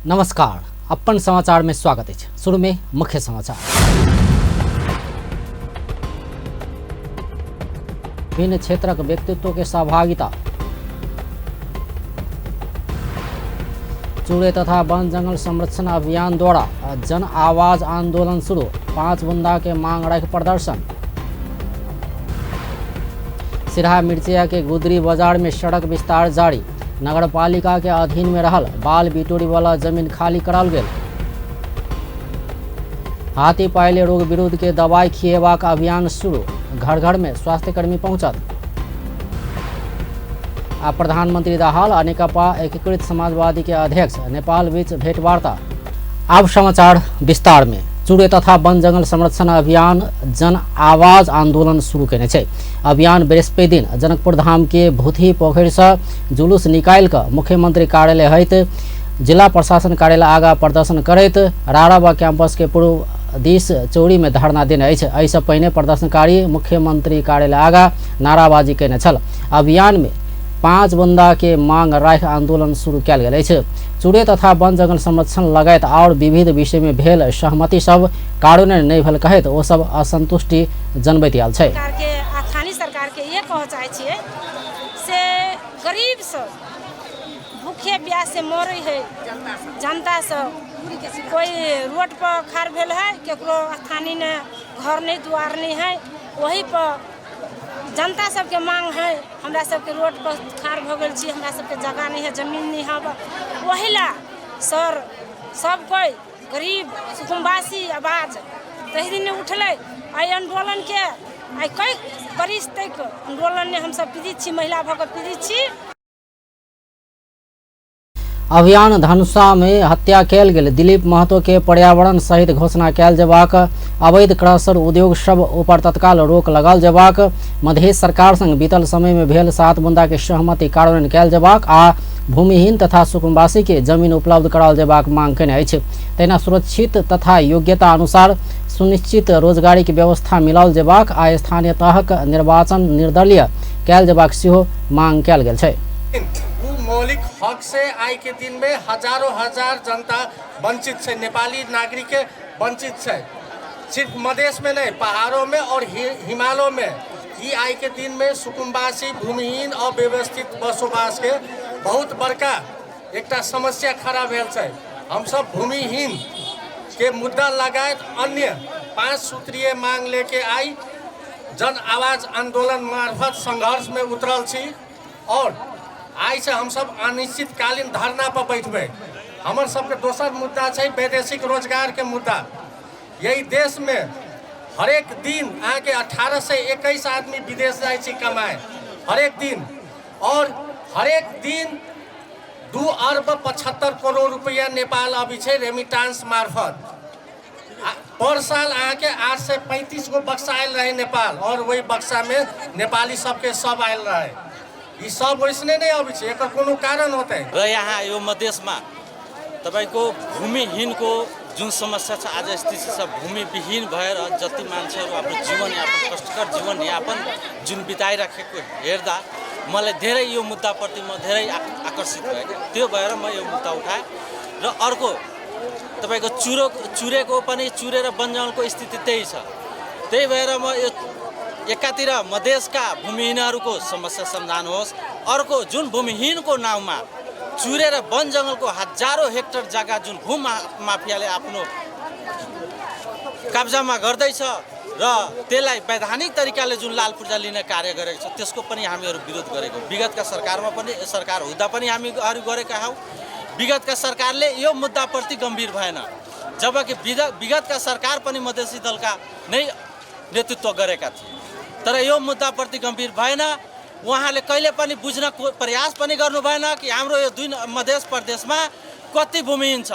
नमस्कार, अपन समाचार में स्वागत अछि। शुरू में मुख्य समाचार। विभिन्न क्षेत्रक व्यक्तित्व के सहभागिता। चूड़े तथा वन जंगल संरक्षण अभियान द्वारा जन आवाज आंदोलन शुरू। 5 बुंदा के मांग रख प्रदर्शन। सिरहा मिर्चिया के गुदरी बाजार में सड़क विस्तार जारी। नगरपालिका के अधीन में रहल बाल बिटोरी वाला जमीन खाली कराल गेल। हाथी पायले रोग विरुद्ध के दवाई खिएबाक अभियान शुरू। घर घर में स्वास्थ्यकर्मी पहुंचत। आ प्रधानमंत्री दाहाल आ नेकपा एकीकृत समाजवादी के अध्यक्ष नेपाल बीच भेंटवार्ता। अब समाचार विस्तार में। चूड़े तथा वन जंगल संरक्षण अभियान जन आवाज आंदोलन शुरू केने छै। अभियान बृहस्पति दिन जनकपुर धाम के भूतही पोखरि से जुलूस निकालि कऽ मुख्यमंत्री कार्यालय होइत जिला प्रशासन कार्यालय आगा प्रदर्शन करैत राराबा कैंपस के पूर्व दिस चौरी में धरना देने अछि। एहिसँ पहिने प्रदर्शनकारी मुख्यमंत्री कार्यालय आगा नाराबाजी केने छल। अभियान में 5 बुंदा के मांग राखि आंदोलन शुरू कयल गेल अछि। चूड़े तथा वन जंगल संरक्षण लगायत और विविध विषय में भेल सहमति सब कार्यान्वयन नहि भेल कहैत ओ सब असंतुष्टि जनबैत आयल छै। सरकार के स्थानीय सरकार के ये कह चाहे छियै से गरीब सब भूखे प्यासे मरे है, जनता सब कोई रोड पर खाड़ भेल है, केकरो स्थानीय ने घर नहीं द्वार नहीं है, वही पर जनता सबके मांग है। हमरा सबके रोड पर खाड़ भऽ गेल छी, हमरा सबके जगह नहीं है, जमीन नहीं है, वही ला सर सब कोई गरीब सुकुम्बासी आवाज तही दिन उठलै। एहि आन्दोलन के आइ कई बरिस तक आन्दोलन में हमसब पीड़ित छी, महिला भऽ कऽ पीड़ित छी। अभियान धनुषा में हत्या कयल गेल दिलीप महतो के पर्यावरण सहित घोषणा कयल जेबाक, अवैध क्रशर उद्योग सब ऊपर तत्काल रोक लगाल जेबाक, मधेश सरकार संग बीतल समय में भेल 7 बुंदा के सहमति कार्यान्वयन कयल जेबाक आ भूमिहीन तथा सुकुम्बासी के जमीन उपलब्ध कराओल जेबाक मांग केने अछि। तहिना सुरक्षित तथा योग्यता अनुसार सुनिश्चित रोजगारी के व्यवस्था मिलाओल जेबाक आ स्थानीय तहक निर्वाचन निर्दलीय कयल जेबाक सेहो मांग कयल गेल छै। उ मौलिक हक से आइ के दिन में हजारों हजार जनता वंचित छै, नेपाली नागरिक के वंचित छै। सिर्फ मधेश में नहीं, पहाड़ों में और हिमालयों में ई आइ के दिन में सुकुम्बासी भूमिहीन अव्यवस्थित बसोबास के बहुत बड़का एकटा समस्या खड़ा भेल छै। हम सब भूमिहीन के मुद्दा लगायत अन्य 5 सूत्रीय मांग लेके आई जन आवाज आंदोलन मार्फत संघर्ष में उतरल छी और आइ से हम सब अनिश्चितकालीन धरना पर बैठबै। हमर सबके दोसर मुद्दा छै वैदेशिक रोजगार के मुद्दा। यही देश में हरेक दिन अहाँके 18 से 21 आदमी विदेश जाइ छै कमाए हरेक दिन, और हरेक दिन 2 अरब 75 करोड़ रुपैआ नेपाल अबै छै रेमिटांस मार्फत। पर साल अहाँके 835 गो बक्सा आयल रहे नेपाल, और वही बक्सा में नेपाली सबके सब आयल रहे। ई सब वैसने नहीं अबै छै, एकर कोनो कारण होतै। र यहाँ यो मधेसमा तपाईँको भूमिहीनको जुन समस्या छ, आज स्थिति छ भूमिविहीन भएर जति मान्छेहरू आफ्नो जीवनयापन, कष्टकर जीवनयापन जुन बिताइराखेको हेर्दा मलाई धेरै यो मुद्दाप्रति म धेरै आकर्षित भएँ क्या। त्यो भएर म यो मुद्दा उठाएँ। र अर्को तपाईँको चुरेको पनि चुरे र वन जङ्गलको स्थिति त्यही छ। त्यही भएर म यो एकातिर मधेसका भूमिहीनहरूको समस्या समाधान होस्, अर्को जुन भूमिहीनको नाउँमा चुरे र वन जङ्गलको हजारौँ हेक्टर जग्गा जुन भूमाफियाले आफ्नो कब्जामा गर्दैछ र त्यसलाई वैधानिक तरिकाले जुन लाल पूर्जा लिने कार्य गरेको छ, त्यसको पनि हामीहरू विरोध गरेको। विगतका सरकारमा पनि, सरकार हुँदा पनि हामीहरू गरेका हौँ। विगतका सरकारले यो मुद्दाप्रति गम्भीर भएन, जबकि विगतका सरकार पनि मधेसी दलका नै नेतृत्व गरेका थिए, तर यो मुद्दाप्रति गम्भीर भएन। उहाँले कहिले पनि बुझ्न प्रयास पनि गर्नु भएन कि हाम्रो यो दुई मधेस प्रदेशमा कति भूमिहीन छ।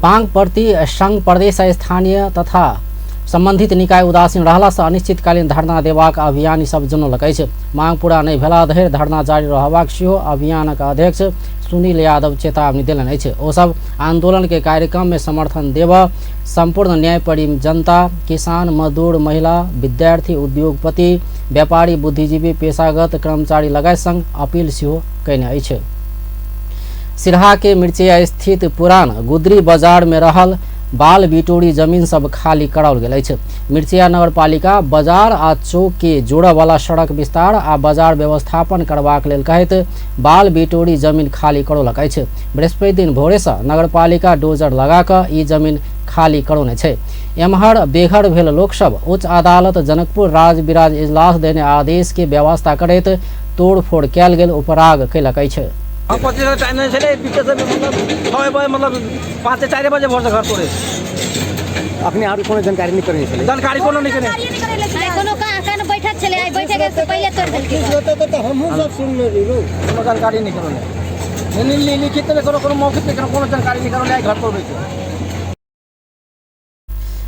मांगप्रति संघ प्रदेश स्थानीय तथा संबंधित निकाय उदासीन रहला से अनिश्चितकालीन धरना देबाक अभियान सब जनौलक अछि। मांग पूरा नहि भेला धरि धरना जारी रहबाक सेहो अभियानक अध्यक्ष सुनील यादव चेतावनी देलनि अछि। ओ सब आंदोलन के कार्यक्रम में समर्थन देबऽ संपूर्ण न्यायप्रेमी जनता, किसान, मजदूर, महिला, विद्यार्थी, उद्योगपति, व्यापारी, बुद्धिजीवी, पेशागत कर्मचारी लगायत संग अपील सेहो कयने अछि। सिरहा के मिर्चिया स्थित पुरान गुदरी बाजार में रहल बाल बिटोरी जमीन सब खाली कराओल गेल अछि। मिर्चिया नगरपालिका बाजार आ चौक के जोड़ऽ वाला सड़क विस्तार आ बाजार व्यवस्थापन करबाक लेल कहैत बाल बिटोरी जमीन खाली करौलक अछि। बृहस्पति दिन भोरे से नगरपालिका डोजर लगा कऽ ई जमीन खाली करौने छै। एम्हर बेघर भेल लोकसब उच्च अदालत जनकपुर राजविराज इजलास देने आदेश के व्यवस्था करैत तोड़फोड़ कयल गेल उपराग कयलक अछि। 25 टाइम नहि छलै, बीचेसँ मतलब 6 बजे, मतलब 5 4 बजे भोरसँ घर तोड़े। अपने आर कोनो जानकारी नहि करने छलै? जानकारी कोनो नहि केने। कोनो कान बैठक छलै, आइ बैठक से पहिले तोड़ि देलकै। तऽ हमहूँ सब सुनने रही। कोनो जानकारी नहि करौने, लिखित नहि कोनो, कोनो मौखिक नहि, कोनो जानकारी नहि करौने, आइ घर तोड़बै छै।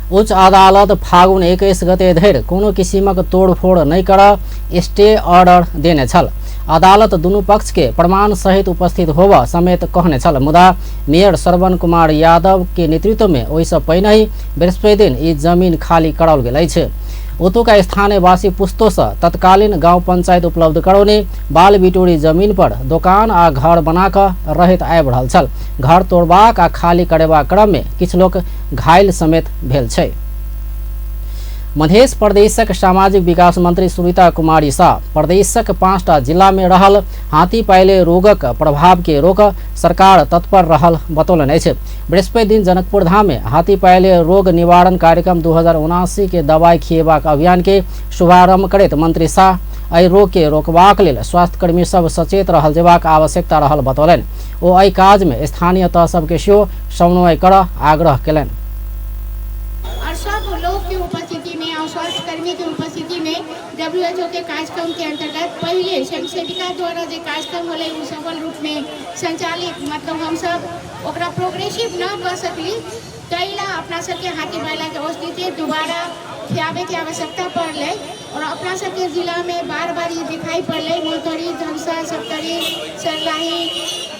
उच्च अदालत फागुन 21 गते धरि कोनो किसिमक तोड़फोड़ नहि करऽ स्टे ऑर्डर देने छल। अदालत दुनू पक्ष के प्रमाण सहित उपस्थित होबऽ समेत कहने छल। मुदा मेयर श्रवण कुमार यादव के नेतृत्व में ओहिसँ पहिनहि बृहस्पति दिन ई जमीन खाली कराओल गेल अछि। ओतुका स्थानीयवासी पुस्तोसँ तत्कालीन गांव पंचायत उपलब्ध करौने बाल बिटोरी जमीन पर दोकान आ घर बना कऽ रहैत आबि रहल छल। घर तोड़बाक आ खाली करेबाक क्रम में किछु लोक घायल समेत भेल छै। मध्य प्रदेशक सामाजिक विकास मंत्री सुनीता कुमारी शाह प्रदेशक 5टा जिला में रहल हाथी पाइले रोगक प्रभाव के रोक सरकार तत्पर रहल बतौलनि अछि। बृहस्पति दिन जनकपुर धाम में हाथी पाइले रोग निवारण कार्यक्रम 2079 के दवाई खिएबाक अभियान के शुभारंभ करैत मंत्री शाह एहि रोग के रोकबाक लेल स्वास्थ्यकर्मी सब सचेत रहल जेबाक आवश्यकता रहल बतौलनि। ओ एहि काज में स्थानीय तह सबके सेहो समन्वय करऽ आग्रह कयलनि। और सब लोग के उपस्थिति में और स्वास्थ्यकर्मी के उपस्थिति में WHO के कार्यक्रम के अंतर्गत पहले स्वयंसेविका द्वारा जो कार्यक्रम होलै ओ सफल रूप में संचालित, मतलब हम सब ओकरा प्रोग्रेसिव न कर सकली, ताहि ला अपना सबके हाथी बैला के औषधि के दोबारा खियाबे के आवश्यकता पड़लै। और अपना सबके जिला में बार बार ये दिखाई पड़लै, मोलतरी, धनुषा, सप्तरी, सरलाही,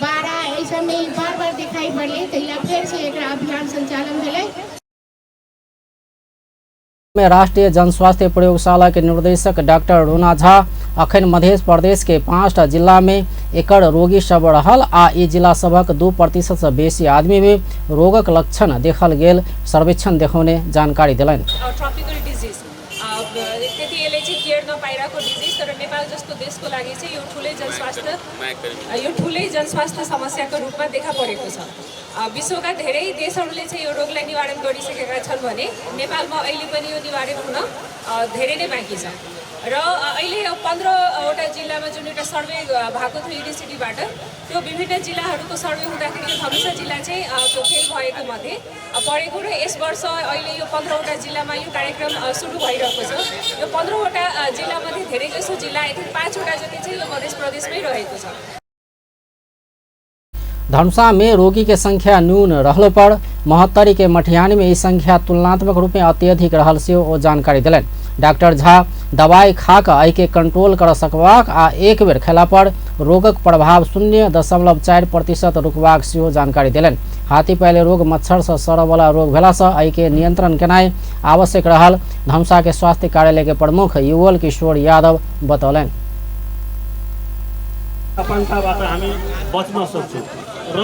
बारा, एहि सबमे बार बार दिखाई पड़लै, ताहि ला फेर से एकरा अभियान संचालन भेलै। में राष्ट्रीय जन स्वास्थ्य प्रयोगशाला के निर्देशक डॉक्टर रोना झा अखन मध्य प्रदेश के 5टा जिला में एकर रोगी सब रहल आ ई जिला सभक 2% से बेसी आदमी में रोगक लक्षण देखल गेल सर्वेक्षण देखौने जानकारी देलनि। ट्रपिकल डिजिज त्यति यसले चाहिँ केयर नपाइरहेको डिजिज, तर नेपाल जस्तो देशको लागि चाहिँ यो ठुलै जनस्वास्थ्य समस्याको रूपमा देखा परेको छ। विश्वका धेरै देशहरूले चाहिँ यो रोगलाई निवारण गरिसकेका छन् भने नेपालमा अहिले पनि यो निवारण हुन धेरै नै बाँकी छ। र अहिले 15वटा जिल्लामा जुन एउटा सर्वे भएको थियो युनिभर्सिटीबाट, त्यो विभिन्न जिल्लाहरूको सर्वे हुँदाखेरि यो धनुषा जिल्ला चाहिँ त्यो फेल भएको मध्ये परेको र यस वर्ष अहिले यो 15वटा जिल्लामा यो कार्यक्रम सुरु भइरहेको छ। यो 15वटा जिल्लामध्ये धेरैजसो जिल्ला, I think 5वटा जति चाहिँ यो मध्य प्रदेशमै रहेको छ। धनुषा में रोगी के संख्या न्यून रहलो पर महोत्तरी के मठियानी में ई संख्या तुलनात्मक रूप में अत्यधिक रहल से ओ जानकारी देलनि। डॉक्टर झा दवाई खा कऽ एहिके कंट्रोल कर सकबाक आ एक बेर खेला पर रोगक प्रभाव 0.4% रुकबाक सेहो जानकारी देलनि। हाथी पाइले रोग मच्छर से सड़ऽवला रोग भेलासँ एहिके नियंत्रण केनाइ आवश्यक रहल धनुषा के स्वास्थ्य कार्यालय के प्रमुख युगल किशोर यादव बतौलनि। आकांक्षाबाट हामी बच्न सक्छौँ र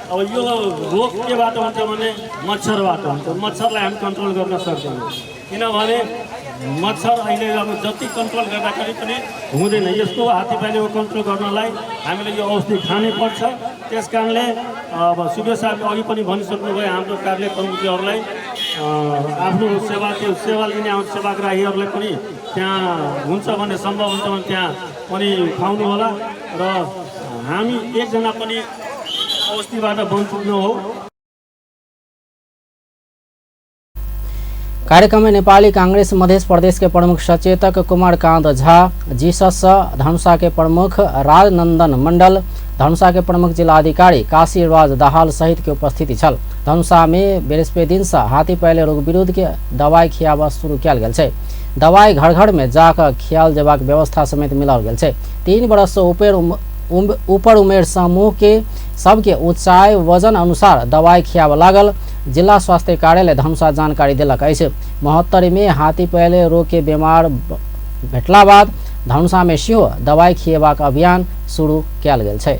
अब यो रोग केबाट हुन्छ भने मच्छरबाट हुन्छ। मच्छरलाई हामी कन्ट्रोल गर्न सक्दैनौँ, किनभने मच्छर अहिले अब जति कन्ट्रोल गर्दाखेरि पनि हुँदैन। यसको हात्तीपाइलेको कन्ट्रोल गर्नलाई हामीले यो औषधि खानै पर्छ। त्यस कारणले अब सुबे साहबले अघि पनि भनिसक्नुभयो, हाम्रो कार्यालय प्रमुखहरूलाई आफ्नो सेवा, त्यो सेवा लिने आउने सेवाग्राहीहरूलाई पनि त्यहाँ हुन्छ भने, सम्भव हुन्छ भने त्यहाँ पनि खुवाउनु होला र हामी एकजना पनि औषधिबाट वञ्चित नहौँ। कार्यक्रम में नेपाली कांग्रेस मध्य प्रदेश के प्रमुख सचेतक कुमार कांत झा, जीसस धनुषा के प्रमुख राजनंदन मंडल, धनुषा के प्रमुख जिलाधिकारी काशीराज दाहाल सहित के उपस्थिति छल। धनुषा में बृहस्पति दिन से हाथी पाइले रोग विरुद्ध के दवाई खियाबा शुरू कयल गेल छै। दवाई घर घर में जाकर खियाल जेबाक व्यवस्था समेत मिलाओल गेल छै। 3 वर्ष से ऊपर उमेर समूह के सबके ऊंचाई वजन अनुसार दवाई खियाबऽ लागल जिला स्वास्थ्य कार्यालय धनुषा जानकारी देलक अछि। महोत्तरी में हाथी पाइले रोग के बीमार भेटला बाद धनुषामे सेहो दवाई खिएबाक अभियान शुरू कयल गेल छै।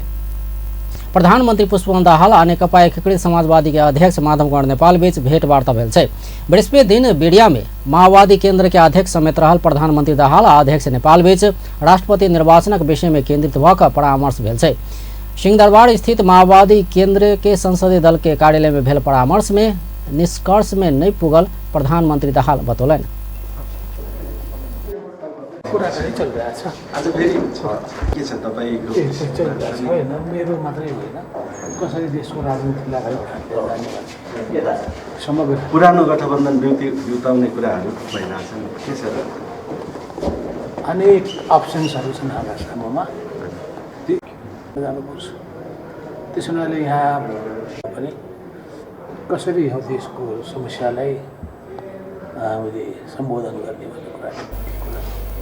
प्रधानमन्त्री पुष्पकमल दाहाल आ नेकपा एकीकृत समाजवादी के अध्यक्ष माधव कुमार नेपाल बीच भेंटवार्ता भेल छै। बृहस्पति दिन बिडिया में माओवादी केंद्र के अध्यक्ष समेत रहल प्रधानमंत्री दाहाल आ अध्यक्ष नेपाल बीच राष्ट्रपति निर्वाचनक विषय में केंद्रित भऽ कऽ परामर्श भेल छै। सिंहदरबार स्थित माओवादी केंद्र के संसदीय दल के कार्यालय में भेल परामर्श में निष्कर्ष में नहीं पुगल प्रधानमंत्री दाहाल बतौलनि। कुराकानी चलिरहेछ आज फेरि के छ तपाईको होइन, मेरो मात्रै होइन, कसरी देशको राजनीतिलाई अगाडि बढाएर जाने समग्र पुरानो गठबन्धन बिउताउने कुराहरू भइरहेछन्, के छ? अनेक अप्सन्सहरू छन् हाम्रा सामुमा, जानुपर्छ। त्यस हुनाले यहाँ पनि कसरी यो देशको समस्यालाई हामीले सम्बोधन गर्ने भन्ने कुरा।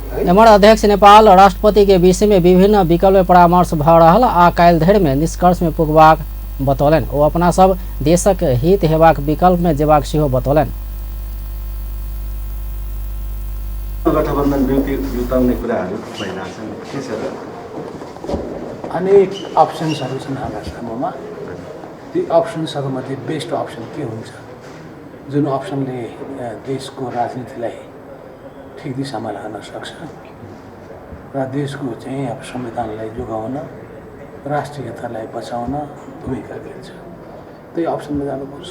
एमहर अध्यक्ष नेपाल राष्ट्रपति के विषय में विभिन्न विकल्प परामर्श भऽ रहल आ काल्हि धरि में निष्कर्ष में पुगबाक बतौलनि। ओ अपना सब देशक हित हेबाक विकल्प में जेबाक सेहो बतौलनि। गठबन्धन बिउताउने कुराहरू भइरहेछन्, के छ? अनेक अप्सन्सहरू छन् हाम्रा सामुमा, ती अप्सन्सहरूमध्ये बेस्ट अप्सन के हुन्छ, जुन अप्सनले देशको राजनीतिलाई ठिक दिशामा लान सक्छ र देशको चाहिँ अब संविधानलाई जोगाउन, राष्ट्रियतालाई बचाउन भूमिका खेल्छ, त्यही अप्सनमा जानुपर्छ।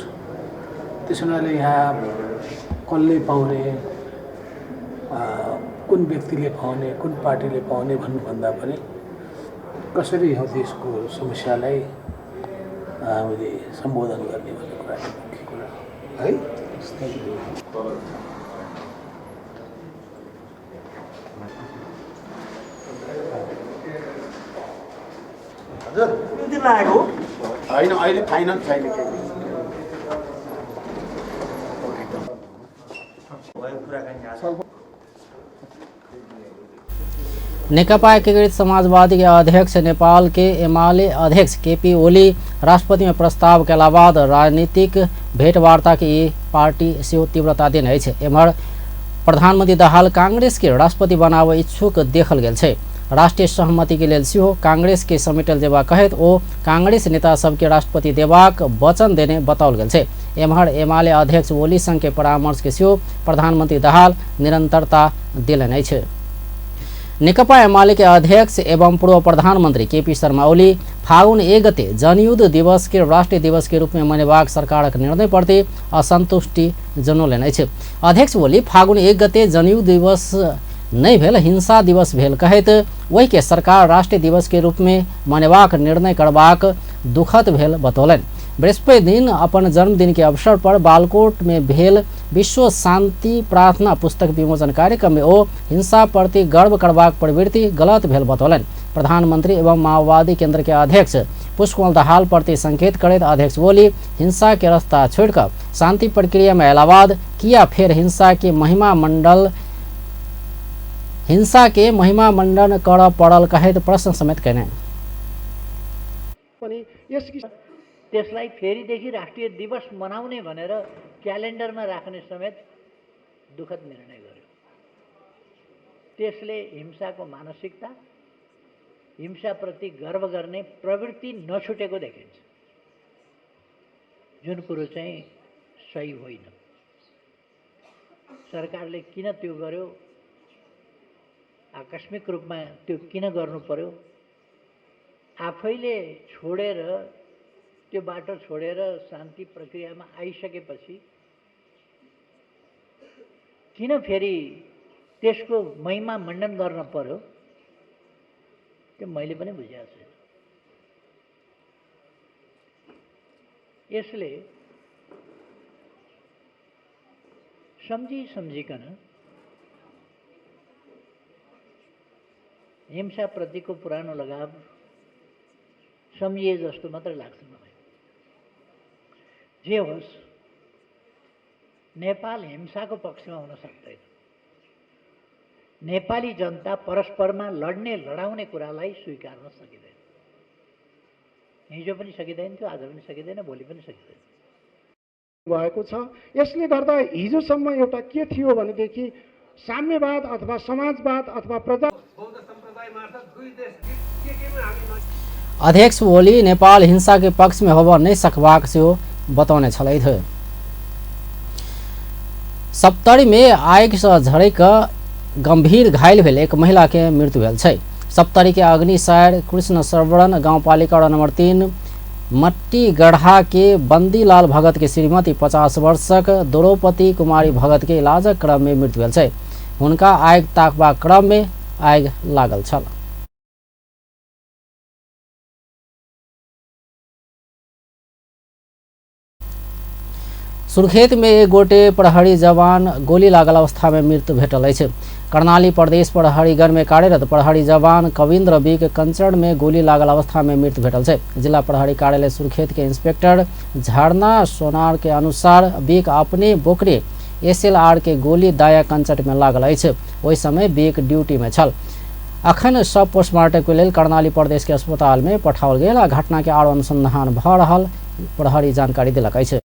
त्यस हुनाले यहाँ कसले पाउने, कुन व्यक्तिले पाउने, कुन पार्टीले पाउने भन्नुभन्दा पनि कसरी यो देशको समस्यालाई हामीले सम्बोधन गर्ने भन्ने कुरा मुख्य कुरा है। हजुर कुन दिन लागेको होइन, अहिले फाइनल छैन केही। नेकपा एकीकृत समाजवादी के अध्यक्ष नेपाल के एमाले अध्यक्ष केपी ओली राष्ट्रपति में प्रस्ताव के बाद राजनीतिक भेंटवार्ता के ई पार्टी सेहो तीव्रता देने अछि। एम्हर प्रधानमंत्री दाहाल कांग्रेस के राष्ट्रपति बनाबय इच्छुक देखल गेल छै। राष्ट्रीय सहमति के लेल सेहो कांग्रेस के समेटल जेबाक कहैत ओ कांग्रेस नेता सबके राष्ट्रपति देबाक वचन देने बताओल गेल छै। एम्हर एमाले अध्यक्ष ओली संग के परामर्श के सेहो प्रधानमंत्री दाहाल निरंतरता देलनि अछि। नेकपा एमाले के अध्यक्ष एवं पूर्व प्रधानमंत्री केपी शर्मा ओली फागुन 1 गते जनयुद्ध दिवस के राष्ट्रीय दिवस के रूप में मनेबाक सरकारक निर्णय प्रति असंतुष्टि जनौलनि अछि। अध्यक्ष ओली फागुन 1 गते जनयुद्ध दिवस नहीं भेल हिंसा दिवस भेल कहैत वही के सरकार राष्ट्रीय दिवस के रूप में मनेबाक निर्णय करबाक दुखद भेल बतौलनि। बृहस्पति दिन अपन जन्मदिन के अवसर पर बालकोट में भेल विश्व शांति प्रार्थना पुस्तक विमोचन कार्यक्रम में ओ हिंसा प्रति गर्व करबाक प्रवृत्ति गलत भेल बतौलनि। प्रधानमंत्री एवं माओवादी केंद्र के अध्यक्ष पुष्पकमल दाहाल प्रति संकेत करैत अध्यक्ष ओली हिंसा के रास्ता छोड़िकऽ शांति प्रक्रिया में अयला बाद किया फेर हिंसा के महिमा मंडन करऽ पड़ल कहैत प्रश्न समेत कयलनि। त्यसलाई फेरिदेखि राष्ट्रिय दिवस मनाउने भनेर क्यालेन्डरमा राख्ने समेत दुखद निर्णय गर्यो। त्यसले हिंसाको मानसिकता, हिंसाप्रति गर्व गर्ने प्रवृत्ति नछुटेको देखिन्छ, जुन कुरो चाहिँ सही होइन। सरकारले किन त्यो गर्यो, आकस्मिक रूपमा त्यो किन गर्नु पर्यो, आफैले छोडेर त्यो बाटो छोडेर शान्ति प्रक्रियामा आइसकेपछि किन फेरि त्यसको महिमा मण्डन गर्न पर्यो, त्यो मैले पनि बुझेको छैन। यसले सम्झी सम्झिकन हिंसाप्रतिको पुरानो लगाव सम्झिए जस्तो मात्रै लाग्छ मलाई। जे होस्, नेपाल हिंसाको पक्षमा हुन सक्दैन। नेपाली जनता परस्परमा लड्ने लडाउने कुरालाई स्वीकार्न सकिँदैन। हिजो पनि सकिँदैन थियो, आज पनि सकिँदैन, भोलि पनि सकिँदैन भएको छ। यसले गर्दा हिजोसम्म एउटा के थियो भनेदेखि साम्यवाद अथवा समाजवाद अथवा प्रजा अध्यक्ष ओली नेपाल हिंसा के पक्ष में होबऽ नहि सकबाक सेहो बतौने छलथि। सप्तरी में आगि से झड़ि कऽ गंभीर घायल भेल एक महिला के मृत्यु भेल छै। सप्तरी के अग्निसार कृष्ण श्रवण गाउँपालिका वडा नंबर 3 मट्टी गढ़ा के बंदीलाल भगत के श्रीमती 50 वर्षक द्रौपदी कुमारी भगत के इलाजक क्रम में मृत्यु भेल छै। हुनका आगि ताकबाक क्रम में आगि लागल छल। सुर्खेत में एक गोटे प्रहरी जवान गोली लागल अवस्था में मृत्यु भेटल अछि। कर्णाली प्रदेश प्रहरीगण में कार्यरत प्रहरी जवान कविन्द्र बीक कंचन में गोली लागल अवस्था में मृत्यु भेटल छै। जिला प्रहरी कार्यालय सुर्खेत के इंस्पेक्टर झरना सोनार के अनुसार बीक अपने बोकरे SLR के गोली दाया कंचट में लागल अछि। ओहि समय बीक ड्यूटी में छल। अखन सब पोस्टमार्टम के लेल कर्णाली प्रदेश के अस्पताल में पठाओल गेल आ घटना के आरो अनुसंधान भ रहल प्रहरी जानकारी देलक अछि।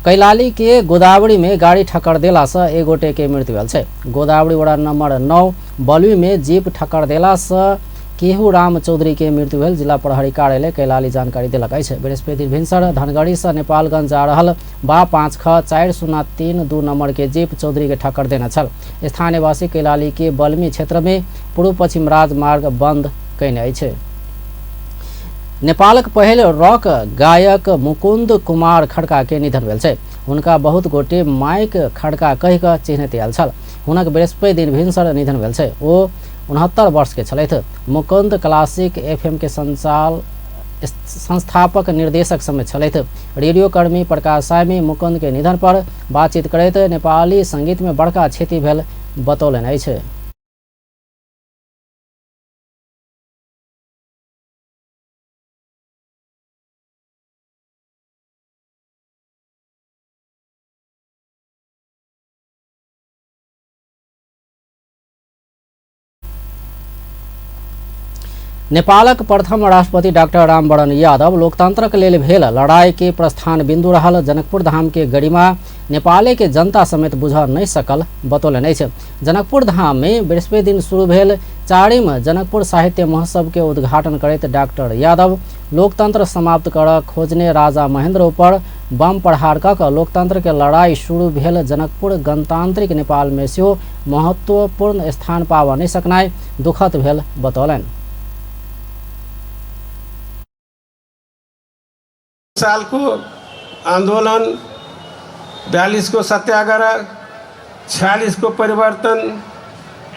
कैलाली के गोदावरी में गाड़ी ठक्कर देला से एक गोटे के मृत्यु भेल छै। गोदावरी वडा नंबर 9 बलुई में जीप ठक्कर देला से केहू राम चौधरी के मृत्यु भेल जिला प्रहरी कार्यालय कैलाली जानकारी देलक अछि। बृहस्पति भिनसर धनगढ़ी से नेपालगंज जा रहल बा 5 ख 4 0 3 2 नंबर के जीप चौधरी के ठक्कर देने छल। स्थानीयवासी कैलाली के बलमी क्षेत्र में पूर्व पश्चिम राजमार्ग बंद कयने अछि। नेपालक पहिल रॉक गायक मुकुंद कुमार खड़का के निधन भेल छै। हुनका बहुत गोटे माइक खड़का कहि कऽ चिन्हैत आयल छल। हुनक बृहस्पति दिन भिनसर निधन भेल छै। ओ 69 वर्ष के छलथि। मुकुंद क्लासिक FM के संस्थापक निर्देशक समेत छलथि। रेडियो कर्मी प्रकाश सामी मुकुंद के निधन पर बातचीत करैत नेपाली संगीत में बड़का क्षति भेल बतौलनि अछि। नेपालक प्रथम राष्ट्रपति डाक्टर रामवरण यादव लोकतंत्रक लेल भेल लड़ाई के प्रस्थान बिंदु रहल जनकपुर धाम के गरिमा नेपाले के जनता समेत बुझ नहीं सकल बतौलनि अछि। जनकपुर धाम में बृहस्पति दिन शुरू भेल 4म जनकपुर साहित्य महोत्सव के उद्घाटन करैत डाक्टर यादव लोकतंत्र समाप्त कर खोजने राजा महेंद्र ऊपर बम प्रहार कऽ लोकतंत्र के लड़ाई शुरू भेल जनकपुर गणतांत्रिक नेपाल में सेहो महत्वपूर्ण स्थान पाबऽ नहीं सकनाइ दुखद भेल बतौलनि। साल को आंदोलन, 42 को सत्याग्रह, 46 को परिवर्तन,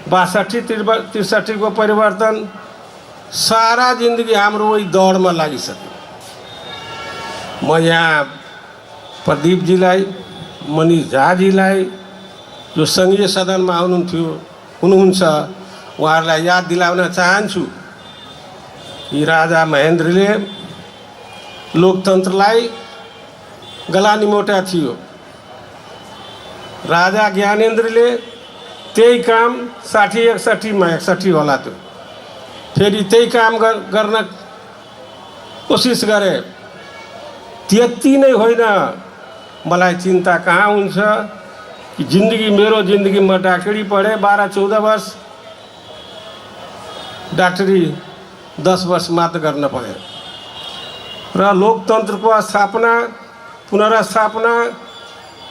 62 63 को परिवर्तन, सारा जिंदगी हाम्रो वही दौड़मा लागिसक्यो। म यहाँ प्रदीपजीलाई, मनिष झाजीलाई जो सङ्घीय सदनमा आउनुहुन्थ्यो हुनुहुन्छ उहाँहरूलाई याद दिलाउन चाहन्छु कि राजा महेन्द्रले लोकतन्त्रलाई गला निमोटा थियो। राजा ज्ञानेन्द्रले त्यही काम 60 61 मा 61 होला त्यो फेरि त्यही काम गर्न कोसिस गरे। त्यति नै होइन, मलाई चिन्ता कहाँ हुन्छ कि जिन्दगी मेरो जिन्दगी म डाक्टरी पढेँ 12-14 वर्ष, डाक्टरी 10 वर्ष मात्र गर्न पाएँ र लोकतन्त्रको स्थापना, पुनर्स्थापना,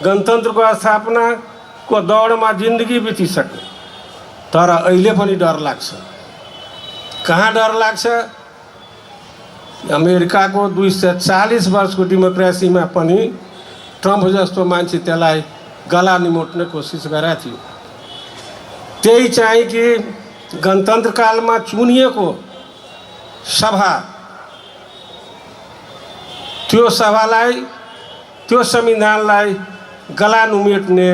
गणतन्त्रको स्थापनाको दौडमा जिन्दगी बितिसक्यो। तर अहिले पनि डर लाग्छ। कहाँ डर लाग्छ? अमेरिकाको 240 वर्षको डेमोक्रेसीमा पनि ट्रम्प जस्तो मान्छे त्यसलाई गला निमोट्ने कोसिस गरेको थियो। त्यही चाहिँ कि गणतन्त्रकालमा चुनिएको सभा, त्यो सभालाई, त्यो संविधानलाई गला नुमेट्ने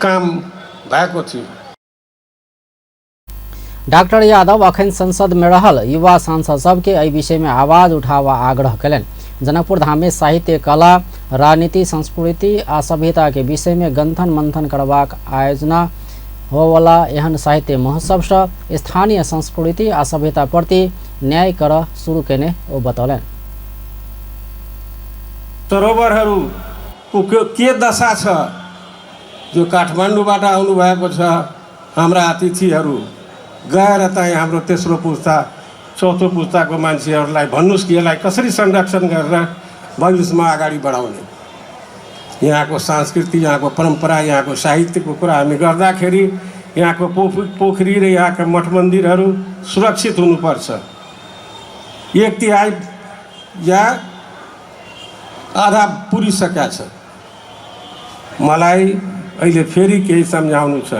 काम भएको थियो। डाक्टर यादव अखन संसद में रहल युवा सांसद सबके एहि विषय में आवाज उठावा आग्रह कयलनि। जनकपुर धाम में साहित्य, कला, राजनीति, संस्कृति आ सभ्यता के विषय में गंथन मंथन करबाक आयोजना होवला एहन साहित्य महोत्सव सँ स्थानीय संस्कृति आ सभ्यता प्रति न्याय कर सुरु केने ओ बतौलनि। सरोवरहरूको के दशा छ जो काठमाडौँबाट आउनु भएको छ हाम्रा अतिथिहरू गएर चाहिँ हाम्रो तेस्रो पुस्ता चौथो पुस्ताको मान्छेहरूलाई भन्नुहोस् कि यसलाई कसरी संरक्षण गरेर भविष्यमा अगाडि बढाउने। यहाँको संस्कृति, यहाँको परम्परा, यहाँको साहित्यको कुरा हामी गर्दाखेरि यहाँको पोखरी र यहाँका मठ मन्दिरहरू सुरक्षित हुनुपर्छ। एक तिहाई या आधा पुरिसकेको छ। मलाई अहिले फेरि केही सम्झाउनु छ।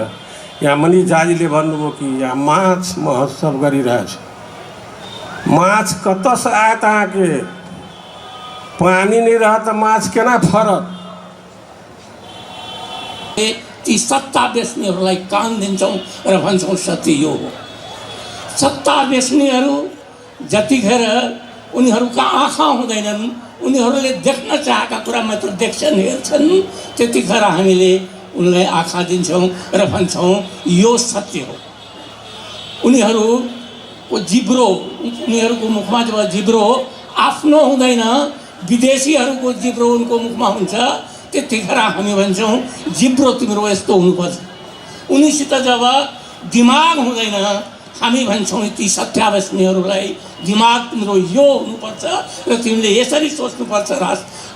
यहाँ मनिष झाजीले भन्नुभयो कि यहाँ माछ महोत्सव गरिरहेछ। माछ कतऽसँ आयत अहाँके? पानी नहि रहत तऽ माछ केना फरत? ती सत्ता बेच्नेहरूलाई कान दिन्छौँ र भन्छौँ सत्य यो हो। सत्ता बेच्नेहरू जतिखेर उनीहरूका आँखा हुँदैनन्, उनीहरूले देख्न चाहेका कुरा मात्र देख्छन्, हेर्छन्, त्यतिखेर हामीले उनलाई आँखा दिन्छौँ र भन्छौँ यो सत्य हो। उनीहरूको जिब्रो, उनीहरूको मुखमा जब जिब्रो आफ्नो हुँदैन, विदेशीहरूको जिब्रो उनको मुखमा हुन्छ, त्यतिखेर हामी भन्छौँ जिब्रो तिम्रो यस्तो हुनुपर्छ। उनीसित जब दिमाग हुँदैन, हामी भन्छौँ ती सत्ता बस्नेहरूलाई दिमाग तिम्रो यो हुनुपर्छ र तिमीले यसरी सोच्नुपर्छ,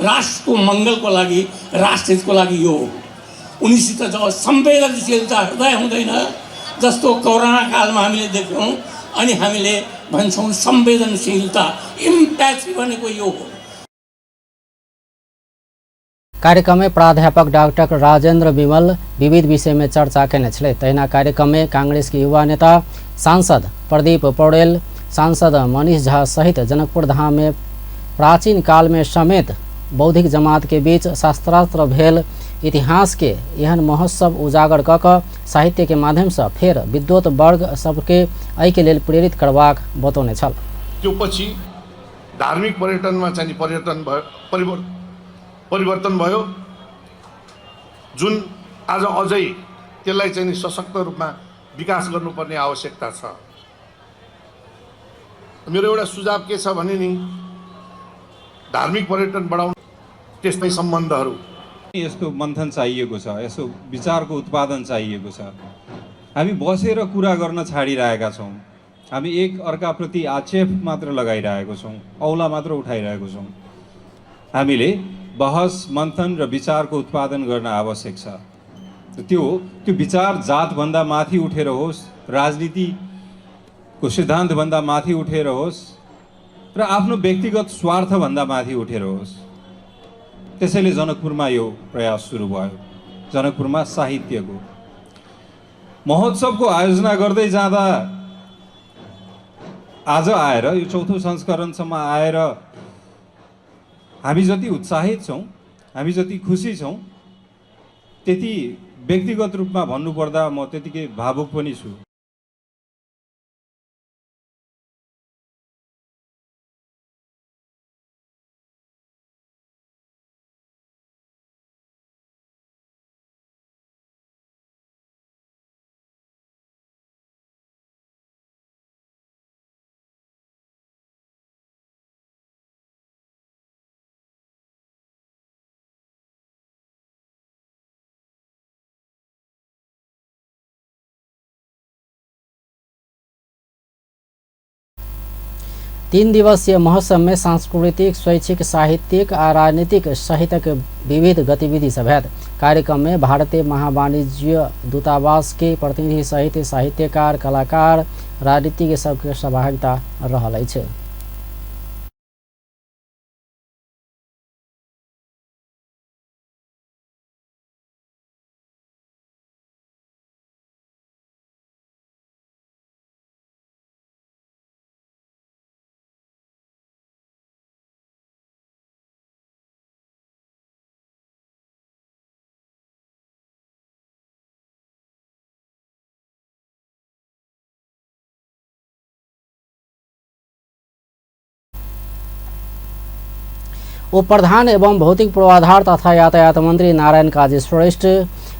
राष्ट्रको मङ्गलको लागि, राष्ट्रहितको लागि यो हो। उनीसित जब संवेदनशीलता हृदय हुँदैन, जस्तो कोरोना कालमा हामीले देख्यौँ, अनि हामीले भन्छौँ संवेदनशीलता, इम्प्याथी भनेको यो हो। कार्यक्रम में प्राध्यापक डाक्टर राजेंद्र विमल विविध विषय में चर्चा केने छलै। तहिना कार्यक्रम में कांग्रेस के युवा नेता सांसद प्रदीप पौडेल, सांसद मनीष झा सहित जनकपुर धाम में प्राचीन काल में समेत बौद्धिक जमात के बीच शास्त्रार्थ भेल इतिहास के एहन महोत्सव उजागर क क साहित्य के माध्यम से फेर विद्वत वर्ग सबके एहि के लेल प्रेरित करबाक बतौने छल। त्यो पछि धार्मिक पर्यटनमा चाहिँ पर्यटन परिवर्तन भयो, जुन आज अझै त्यसलाई चाहिँ सशक्त रूपमा विकास गर्नुपर्ने आवश्यकता छ। मेरो एउटा सुझाव के छ भने नि, धार्मिक पर्यटन बढाउनु, त्यस्तै सम्बन्धहरू, यस्तो मन्थन चाहिएको छ, यसो विचारको उत्पादन चाहिएको छ। हामी बसेर कुरा गर्न छाडिरहेका छौँ, हामी एक अर्काप्रति आक्षेप मात्र लगाइरहेको छौँ, औला मात्र उठाइरहेको छौँ। हामीले बहस, मन्थन र विचारको उत्पादन गर्न आवश्यक छ। त्यो त्यो विचार जातभन्दा माथि उठेर होस्, राजनीतिको सिद्धान्तभन्दा माथि उठेर होस् र आफ्नो व्यक्तिगत स्वार्थभन्दा माथि उठेर होस्। त्यसैले जनकपुरमा यो प्रयास सुरु भयो। जनकपुरमा साहित्यको महोत्सवको आयोजना गर्दै जाँदा आज आएर यो चौथो संस्करणसम्म आएर हामी जति उत्साहित छौँ, हामी जति खुसी छौँ, त्यति व्यक्तिगत रूपमा भन्नुपर्दा म त्यतिकै भावुक पनि छु। तीन दिवसीय महोत्सव में सांस्कृतिक, शैक्षिक, साहित्यिक आ राजनीतिक सहितक विविध गतिविधि सब हैत। कार्यक्रम में भारतीय महावाणिज्य दूतावास के प्रतिनिधि सहित साहित्यकार, कलाकार, राजनीतिज्ञ सबके सहभागिता रहल अछि। उप प्रधान एवं भौतिक पूर्वाधार तथा यातायात मंत्री नारायण काजी श्रेष्ठ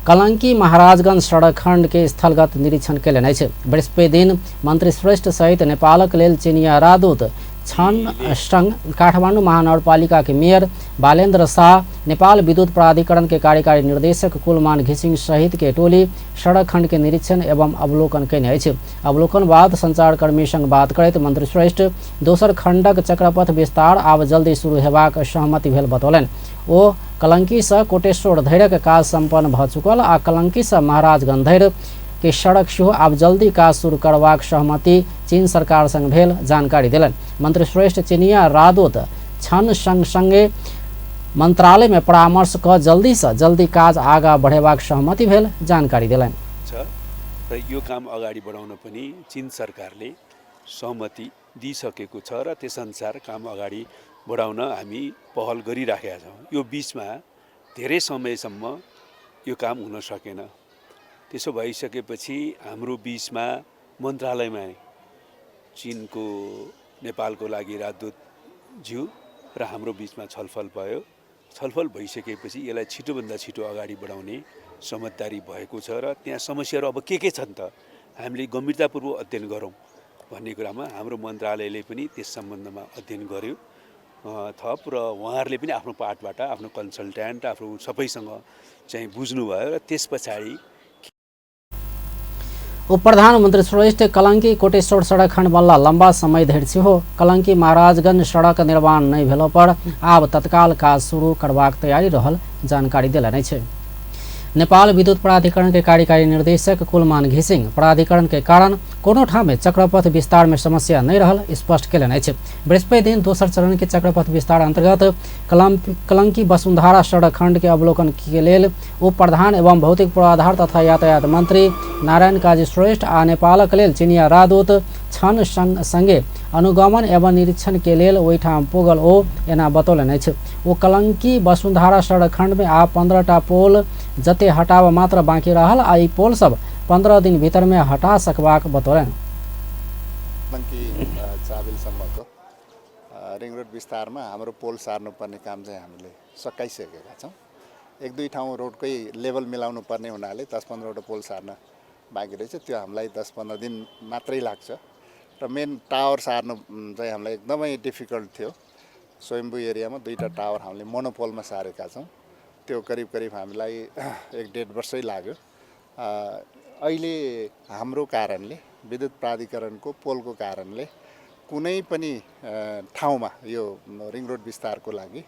कलंकी महाराजगंज सड़क खंड के स्थलगत निरीक्षण केलनि अछि। बृहस्पति दिन मंत्री श्रेष्ठ सहित नेपालक लेल चीनिया राजदूत छन संग काठमांडू महानगरपालिका के मेयर बालेन्द्र शाह, नेपाल विद्युत प्राधिकरण के कार्यकारी निर्देशक कुलमान घिसिङ सहित के टोली सड़क खंड के निरीक्षण एवं अवलोकन केने अछि। अवलोकन बाद संचारकर्मी संग बात करैत मंत्री श्रेष्ठ दोसर खंडक चक्रपथ विस्तार आब जल्दी शुरू हेबाक सहमति भेल बतौलनि। ओ कलंकी से कोटेश्वर धरिक काज सम्पन्न भ चुकल आ कलंकी से महाराजगंज धरि के सड़क सेहो आब जल्दी काज शुरू करबाक सहमति चीन सरकार संग भेल जानकारी देलनि। मंत्री श्रेष्ठ चीनिया राजदूत छन संग संगे मंत्रालय में परामर्श क जल्दी से जल्दी काज आगा बढ़ेबाक सहमति भेल जानकारी देलनि। र यो काम अगाडि बढाउन पनि चीन सरकारले सहमति दिइसकेको छ र त्यसअनुसार काम अगाडि बढाउन हामी पहल गरिराखेका छौँ। यो बिचमा धेरै समयसम्म यो काम हुन सकेन। त्यसो भइसकेपछि हाम्रो बिचमा मन्त्रालयमा चीनको नेपालको लागि राजदूतज्यू र हाम्रो बिचमा छलफल भयो। छलफल भइसकेपछि यसलाई छिटोभन्दा छिटो अगाडि बढाउने समझदारी भएको छ र त्यहाँ समस्याहरू अब के छन् त हामीले गम्भीरतापूर्वक अध्ययन गरौँ भन्ने कुरामा हाम्रो मन्त्रालयले पनि त्यस सम्बन्धमा अध्ययन गर्यो थप र उहाँहरूले पनि आफ्नो पार्टबाट आफ्नो कन्सल्ट्यान्ट आफ्नो सबैसँग चाहिँ बुझ्नुभयो र त्यस पछाडि उप प्रधानमन्त्री श्रेष्ठ कलंकी कोटेश्वर सड़क खंड बनला लंबा समय धरि सेहो कलंकी महाराजगंज सड़क निर्माण नहि भेलो पर आब तत्काल काज शुरू करबाक तैयारी रहल जानकारी देलनि अछि। नेपाल विद्युत प्राधिकरण के कार्यकारी निर्देशक कुलमान घिसिङ प्राधिकरण के कारण कोनो ठाम चक्रपथ विस्तार में समस्या नहीं रहल स्पष्ट केलनि अछि। बृहस्पति दिन दोसर चरण के चक्रपथ विस्तार अंतर्गत कलंकी वसुंधरा सड़क खंड के अवलोकन के लेल उप प्रधान एवं भौतिक पूर्वाधार तथा यातायात मंत्री नारायण काजी श्रेष्ठ आ नेपालक लेल चीनिया राजदूत छन संगे अनुगमन एवं निरीक्षण के लेल ओहिठाम पुगल ओ एना बतौलनि अछि। ओ कलंकी वसुंधरा सड़क खंड में आ 15टा पोल जते हटाव मात्र बाँकी रहल आ ई पोल सब 15 दिन भीतर में हटा सकबाक बतौलनि। कलंकी चाबिलसम्मको रिङ रोड विस्तारमा हाम्रो पोल सार्नुपर्ने काम चाहिँ हामीले सकाइसकेका छौँ। एक दुई ठाउँ रोडकै लेभल मिलाउनु पर्ने हुनाले 10-15वटा पोल सार्न बाँकी रहेछ। त्यो हामीलाई 10-15 दिन मात्रै लाग्छ र मेन टावर सार्नु चाहिँ हामीलाई एकदमै डिफिकल्ट थियो। स्वयम्भू एरियामा 2टा टावर हामीले मोनोपोलमा सारेका छौँ। त्यो करिब करिब हामीलाई 1-1.5 वर्षै लाग्यो। अहिले हाम्रो कारणले विद्युत प्राधिकरणको पोलको कारणले कुनै पनि ठाउँमा यो रिङ रोड विस्तारको लागि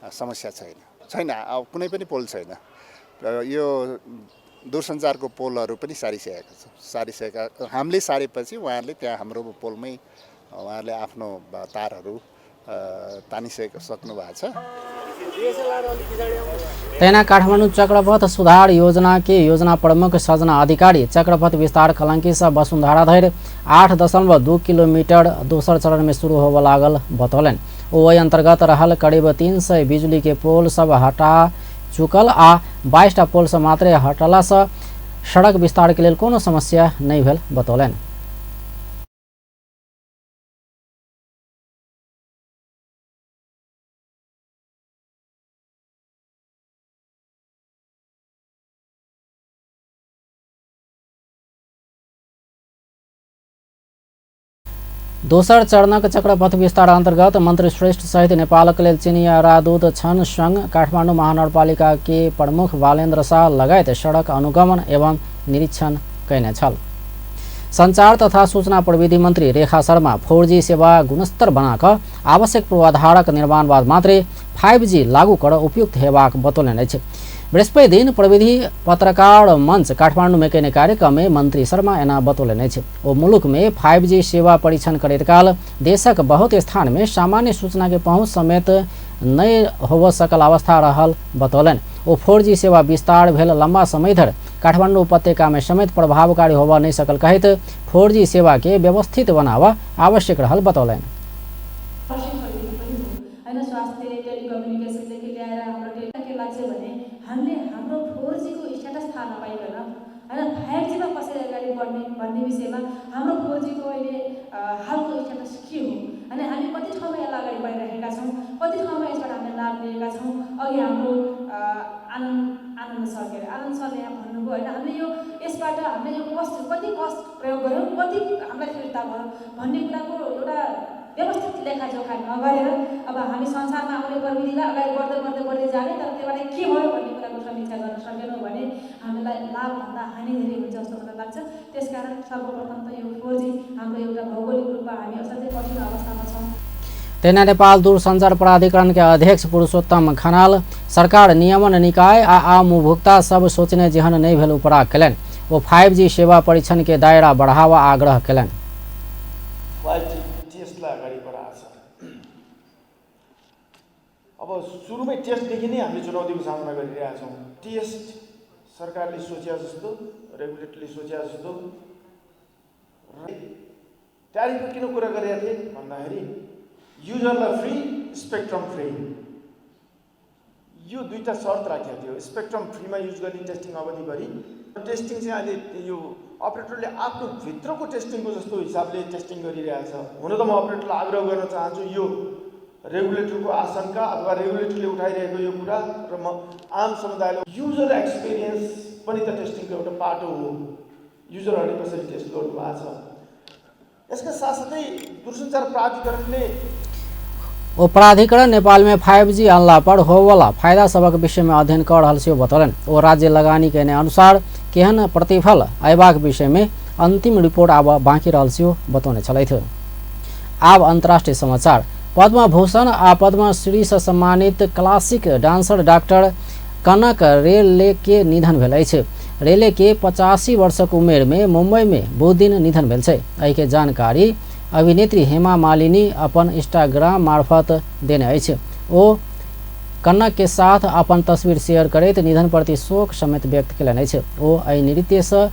समस्या छैन। अब कुनै पनि पोल छैन। यो दूरसञ्चारको पोलहरू पनि सारिसकेका छ। सारिसकेका हामीले सारेपछि उहाँहरूले त्यहाँ हाम्रो पोलमै उहाँहरूले आफ्नो तारहरू तानिसकेको सक्नु भएको छ। तहिना काठमाडौँ चक्रपथ सुधार योजना के योजना प्रमुख सजना अधिकारी चक्रपथ विस्तार कलंकी से वसुंधरा धरि 8.2 किलोमीटर दोसर चरण में शुरू होबय लागल बतौलनि। ओहि अंतर्गत रहल करीब 300 बिजली के पोल सब हटा चुकल आ 22टा पोल सब मात्रे हटला से सड़क विस्तार के लेल कोनो समस्या नहीं भेल बतौलनि। दोसर चरणक चक्रपथ विस्तार अंतर्गत मंत्री श्रेष्ठ सहित नेपालक लेल चीनिया राजदूत छन संग काठमाडौँ महानगरपालिका के प्रमुख बालेन्द्र शाह लगायत सड़क अनुगमन एवं निरीक्षण कयने छल। संचार तथा सूचना प्रविधि मंत्री रेखा शर्मा 4G सेवा गुणस्तर बनाकऽ आवश्यक पूर्वाधारक निर्माण बाद मात्रै 5G लागू कर उपयुक्त हेबाक बतौलनि अछि। बृहस्पति दिन प्रविधि पत्रकार मंच काठमाडौँ में कयने कार्यक्रम में मंत्री शर्मा एना बतौलनि अछि। ओ मुलुक में 5G सेवा परीक्षण करैत काल देशक बहुत स्थान में सामान्य सूचना के पहुँच समेत नहि होबऽ सकल अवस्था रहल बतौलनि। ओ 4G सेवा विस्तार भेल लंबा समय धरि काठमाडौँ उपत्यका में समेत प्रभावकारी होबऽ नहि सकल कहैत 4G सेवा के व्यवस्थित बनाबऽ आवश्यक रहल बतौलनि। हामीले हाम्रो 4G को स्ट्याटस थाहा नपाइकन हैन 5G मा कसरी अगाडि बढ्ने भन्ने विषयमा हाम्रो 4G को अहिले हालको स्ट्याटस के हो अनि हामी कति ठाउँमा यसलाई अगाडि बढिरहेका छौँ, कति ठाउँमा यसबाट हामीले लाभ लिएका छौँ। अघि हाम्रो आनन्द आनन्द सर के आनन्द सरले यहाँ भन्नुभयो होइन, हामीले यो यसबाट हामीले यो कस्ट कति कस्ट प्रयोग गऱ्यौँ, कति हामीलाई फिर्ता भयो भन्ने कुराको एउटा व्यवस्थित लेखाजोखा नगरेर अब हामी संसारमा आउने प्रविधिलाई अगाडि बढ्दै बढ्दै बढ्दै जाने, तर त्योबाट के भयो भन्ने कुराको समीक्षा गर्न सकेनौँ भने हामीलाई लाभभन्दा हानि धेरै हुन्छ जस्तो मलाई लाग्छ। त्यसकारण सर्वप्रथम त यो 4G हाम्रो एउटा भौगोलिक रूपमा हामी असाध्यै कठिन अवस्थामा छौँ। तेना नेपाल दूरसञ्चार प्राधिकरण के अध्यक्ष पुरुषोत्तम खनाल सरकार नियमन निकाय आ आम उपभोक्ता सब सोचने जेहन नहीं भेल उपराग कयलनि। ओ 5G सेवा परीक्षण के दायरा बढ़ावा आग्रह कयलनि। 5G टेस्टलाई अगाडि बढाएको छ। अब सुरुमै टेस्टदेखि नै हामीले चुनौतीको सामना गरिरहेका छौँ। टेस्ट सरकारले सोचे जस्तो, रेगुलेटरले सोचे जस्तो ट्यारिफको किन कुरा गरेका थिए भन्दाखेरि युजरलाई फ्री, स्पेक्ट्रम फ्री, यो दुईवटा शर्त राखेको थियो। स्पेक्ट्रम फ्रीमा युज गर्ने टेस्टिङ अवधिभरि, टेस्टिङ चाहिँ अहिले यो अपरेटरले आफ्नो भित्रको टेस्टिङको जस्तो हिसाबले टेस्टिङ गरिरहेछ। हुन त म अपरेटरलाई आग्रह गर्न चाहन्छु, यो रेगुलेटरको आशंका अथवा रेगुलेटरले उठाइरहेको यो कुरा र म आम समुदायले युजर एक्सपिरियन्स पनि त टेस्टिङको एउटा पाटो हो। युजरहरूले कसरी टेस्ट गर्नु भएको छ। यसका साथसाथै दूरसञ्चार प्राधिकरणले ओ प्राधिकरण नेपाल में 5G अनला पर होवला फायदा सबक विषय में अध्ययन कर रहल से बतौलनि। ओ राज्य लगानी के अनुसार केहन प्रतिफल अयबाक विषय में अंतिम रिपोर्ट आब बाँकी रहल से बतौने छलथि। आब अंतर्राष्ट्रीय समाचार। पद्म भूषण आ पद्मश्री से सम्मानित क्लासिक डांसर डॉक्टर कनक रेले के निधन भेल अछि। रेले के 85 वर्षक उमेर में मुंबई में बुधदिन निधन भेल छै। एहिके जानकारी अभिनेत्री हेमा मालिनी अपन इंस्टाग्राम मार्फत देने अछि। ओ कनक के साथ अपन तस्वीर शेयर करैत निधन प्रति शोक समेत व्यक्त कयलनि अछि। ओ एहि नृत्य से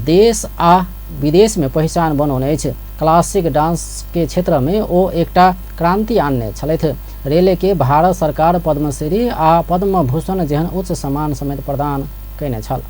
देश आ विदेश में पहचान बनौने अछि। क्लासिक डांस के क्षेत्र में ओ एकटा क्रांति आनने छलथि। रेले के भारत सरकार पद्मश्री आ पद्मभूषण जेहन उच्च सम्मान समेत प्रदान कयने छल।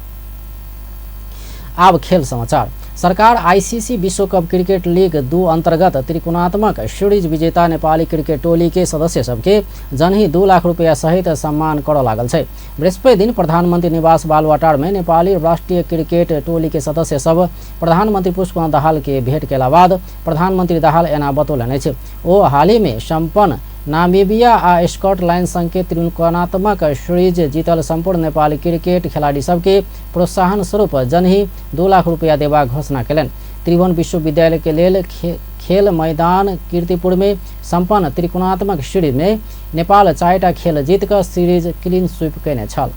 आब खेल समाचार। सरकार आईसीसी विश्व कप क्रिकेट लीग 2 अंतर्गत त्रिकोणात्मक सीरीज विजेता नेपाली क्रिकेट टोली के सदस्य सबके जनही 2 लाख रुपया सहित सम्मान करऽ लागल छै। बृहस्पति दिन प्रधानमंत्री निवास बालुवाटार में नेपाली राष्ट्रीय क्रिकेट टोली के सदस्य सब प्रधानमंत्री पुष्पकमल दाहाल के भेंट केला बाद प्रधानमंत्री दाहाल एना बतौलनि अछि। ओ हाल ही में सम्पन्न नामीबिया आ स्कॉटलैंड संग के त्रिकोणात्मक सीरीज जीतल संपूर्ण नेपाली क्रिकेट खिलाड़ी सबके प्रोत्साहन स्वरूप जनही 2 लाख रुपया देबाक घोषणा कयलनि। त्रिभुवन विश्वविद्यालय के लेल खेल मैदान कीर्तिपुर में सम्पन्न त्रिकोणात्मक सीरीज में नेपाल 4टा खेल जीत कऽ सीरीज क्लीन स्वीप कयने छल।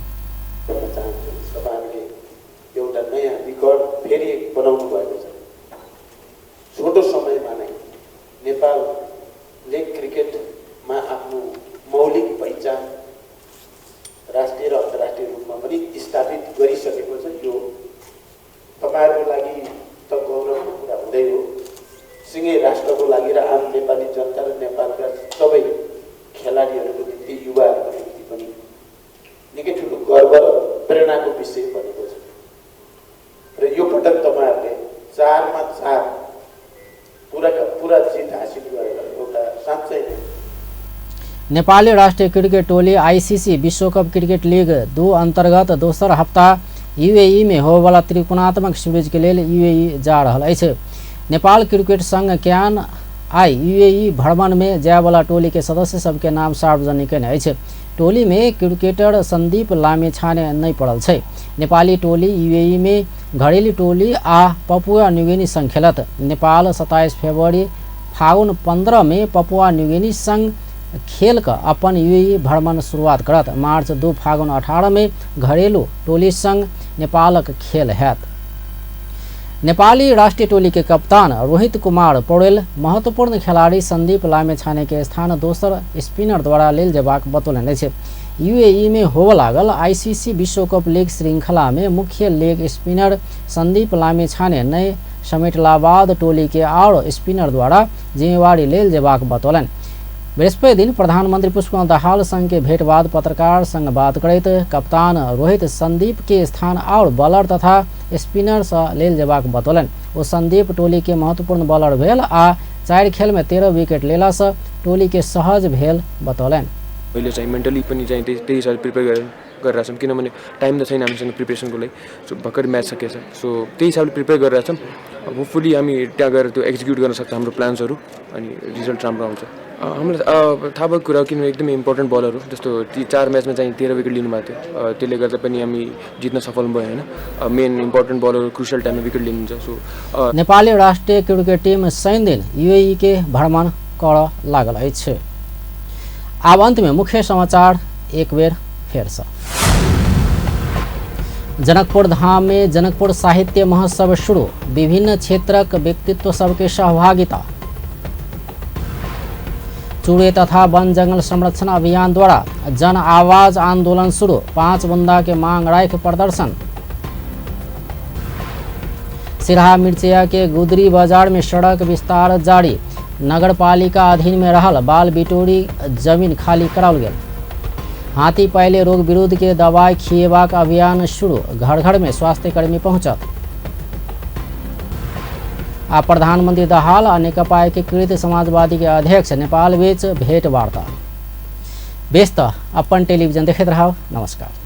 एउटा नयाँ रिकर्ड फेरि बनाउनु भएको छ। छोटो समयमा नै नेपालले क्रिकेटमा आफ्नो मौलिक पहिचान राष्ट्रिय र अन्तर्राष्ट्रिय रूपमा पनि स्थापित गरिसकेको छ। यो तपाईहरुको लागि त गौरवको कुरा हुँदै हो, सँगै राष्ट्रको लागि र आम नेपाली जनता र नेपालका सबै खेलाडीहरूको निम्ति, युवाहरूको निम्ति पनि निकै ठुलो गर्व र प्रेरणाको विषय बनेको छ। र यो पटक तपाईहरुले 4मा 4 पूरा जित हासिल गरेर एउटा साँच्चै नै नेपाली राष्ट्रिय क्रिकेट टोली आईसीसी विश्वकप क्रिकेट लीग 2 अंतर्गत दोसर हप्ता यूएई में होबयवला त्रिकोणात्मक सीरीज के लेल यूएई जा रहल अछि। नेपाल क्रिकेट संघ can I UAE भ्रमण में जायवला टोली के सदस्य सबके नाम सार्वजनिक कयने अछि। टोली में क्रिकेटर संदीप लामिछाने नहीं पड़ल छै। नेपाली टोली यूएई में घरेलू टोली आ पपुआ न्यूगिनी संग खेलत। नेपाल 27 फरवरी फागुन 15 में पपुआ न्यूगिनी संग खेल का अपन यूएई भ्रमण शुरुआत करत। मार्च 2 फागुन 18 में घरेलू टोली संग नेपालक खेल हैत। नेपाली राष्ट्रीय टोली के कप्तान रोहित कुमार पौडेल महत्वपूर्ण खिलाड़ी संदीप लामिछाने के स्थान दोसर स्पिनर द्वारा लेल जेबाक बतौलनि अछि। यूएई में होबय लागल आईसीसी विश्वकप लीग श्रृंखला में मुख्य लेग स्पिनर संदीप लामिछाने नहि समेटला बाद टोली के आओर स्पिनर द्वारा जिम्मेवारी लेल जेबाक बतौलनि। बृहस्पति दिन प्रधानमंत्री पुष्पकमल दाहाल संग के भेंट बाद पत्रकार संग बात करैत कप्तान रोहित संदीप के स्थान और बॉलर तथा स्पिनर से लेल जेबाक बतौलनि। ओ संदीप टोली के महत्वपूर्ण बॉलर भेल आ 4 खेल में 13 विकेट लेला से टोली के सहज भेल बतौलनि। मैले चाहिँ मेन्टली पनि चाहिँ त्यही हिसाबले प्रिपेयर गरिरहेछौँ, किनभने टाइम त छैन हामीसँग प्रिपेरेसनको लागि। सो भर्खर म्याच सकिएछ, सो त्यही हिसाबले प्रिपेयर गरिरहेछौँ। होपफुली हामी त्यहाँ गएर त्यो एक्जिक्युट गर्न सक्छ हाम्रो प्लान्सहरू अनि रिजल्ट राम्रो आउँछ। हामीलाई थाहा भएको कुरा हो, किनभने एकदमै इम्पोर्टेन्ट बलर हो। जस्तो ती 4 म्याचमा चाहिँ 13 विकेट लिनुभएको थियो, त्यसले गर्दा पनि हामी जित्न सफल भयो होइन। मेन इम्पोर्टेन्ट बलर क्रुसियल टाइममा विकेट लिनुहुन्छ। सो नेपाली राष्ट्रिय क्रिकेट टीम शनिदिन यूएई के भ्रमण कर लागल अछि। आब अंत में मुख्य समाचार एक बेर फेर से। जनकपुर धाम में जनकपुर साहित्य महोत्सव शुरू, विभिन्न क्षेत्रक व्यक्तित्व सबके सहभागिता। चूड़े तथा वन जंगल संरक्षण अभियान द्वारा जन आवाज आंदोलन शुरू, 5 बुंदा के मांग राख प्रदर्शन। सिरहा मिर्चिया के गुदरी बाजार में सड़क विस्तार जारी, नगरपालिका अधीन में रहल बाल बिटोरी जमीन खाली कराओल गेल। हाथी पहले रोग विरुद्ध के दवाई खिएबाक अभियान शुरू, घर घर में स्वास्थ्यकर्मी पहुँचत। आ प्रधानमंत्री दाहाल आ नेकपा एकीकृत समाजवादी के अध्यक्ष नेपाल बीच भेंट वार्ता। बेस त अपन टेलीविजन देखैत रहब। नमस्कार।